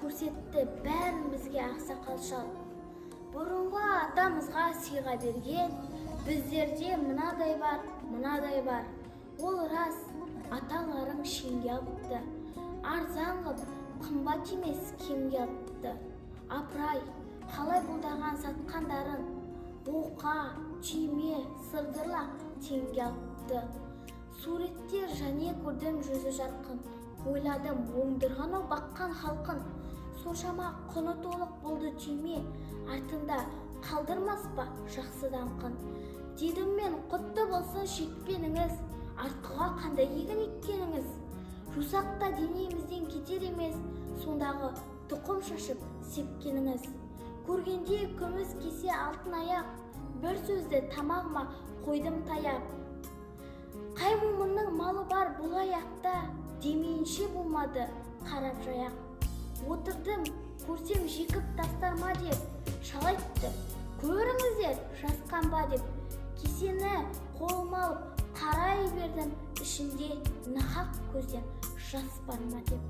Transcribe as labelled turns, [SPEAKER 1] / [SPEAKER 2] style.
[SPEAKER 1] Көрсетті бәрін бізге ақсақал шал. Бұрынғы атамызға сыйға берген, біздерде мынадай бар, мынадай бар. Ол рас, аталарың шенге алыпты. Арзан ғып, қымбат емес кемге алыпты. Апырай, қалай бұлдаған сатқандарын, оқа, түйме, сырдырлақ теңге алыпты. Суреттер және көрдім жүзі жарқын. Ойладым, оңдырған-ау баққан халқын. Соншама құны толық болды түйме, артында қалдырмас па жақсы даңқын. Дедім мен, құтты болсын шекпеніңіз, артқыға қандай егін еккеніңіз. Жусақ та денемізден кетер емес, сондағы тұқым шашып сепкеніңіз. Көргенде күміс кесе, алтын аяқ, бір сөзді тамағыма қойдым таяп. Қай момынның малы бар бұл аяқта, демейінше болмады қарап жаяқ. Отырдым, көрсем жекіп тастар ма деп, шал айтты, көріңіздер, жасқанба деп. Кесені қолыма алып қарай бердім, ішінде нақақ көзден жас бар ма деп.